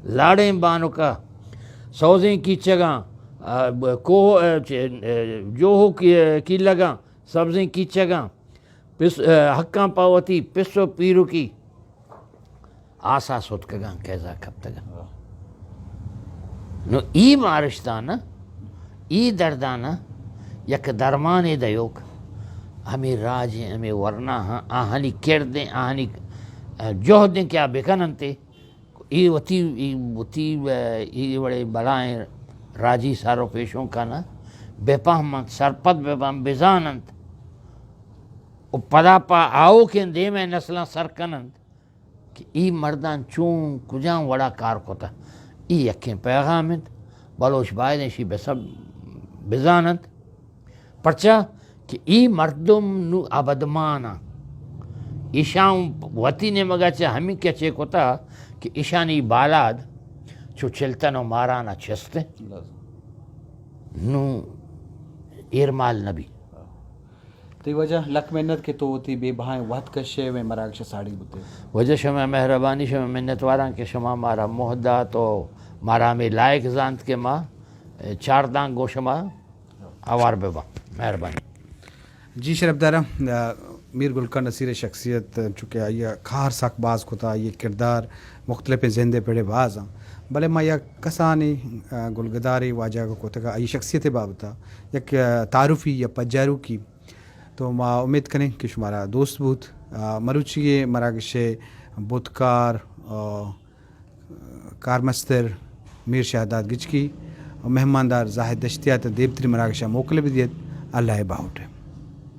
لاڑیں بانکا، سوزیں کیچگاں، آ، ب-، کوہ، آ، چ-، آ، جوہو کی-، کیلگاں، سبزیں کیچگاں، پس-، آ، حقاں پہ وتی پس و پیرکی آسا ستکگاں، کیزا کپتگاں۔ نو ای مارشتانا، ای دردانا یک درمانے دیوک ہمے راجیں، ہمے ورناہاں، آہانی کردیں، آہانی، آ، جہدیں کہ آ بکننتے۔ ای وتی، ای وتی، ای وڑے بلائیں راجی سر و پیشونکانا بپہمنت، سرپد ببنت، بزاننت و پدا پہ آؤکیں دیمیں نسلاں سر کننت کہ ای مرداں چون کجام وڑا کار کتہ۔ ای یکیں پیغام انت، بلوچ باید ایشی بہ سب بزاننت۔ پرچا کہ ای مردم نو ابدمان آں۔ ایشاں وتی نیمگا چہ ہمیں کچے کتا کہ ایشانی بالاد چو چلتن و مارانا چست انت۔ نو ایرمال نبی۔ تئی واجہ لک منت کہ تو وتی بے بہائیں وہد کشے و مراگش ساڑی بوتے۔ واجہ شما مہربانی، شما منتواراں کہ شما مارا موہ دات و مارا ہمیں لائق زانت کہ ما چاردان گو شما آوار بہ باں۔ مہربانی۔ جی شرپدار، آ، میر گل خان نصیر ءِ شخصیت، چونکہ آئی ءَ کار سک باز کتا، آئی ءِ کردار مختلفیں زند ءِ پڑ ءَ باز آں، بلے ما یک کسانیں، آ، گلگدارے واجہ ءَ کتگ، آئی شخصیت ءِ بابت ءَ یک، آ، تعارفی یا پجاروکی، تو ما امید کنیں کہ شمارا دوست بوت۔ آ، مروچی ءِ مراگش ءِ بوتکار، آ، کارمستر میر شہداد گچکی و مہماندار زاہد دشتیات ءَ دیمتری مراگش ءَ موکل بدیت۔ اللہ ءِ باہوٹ ءَ۔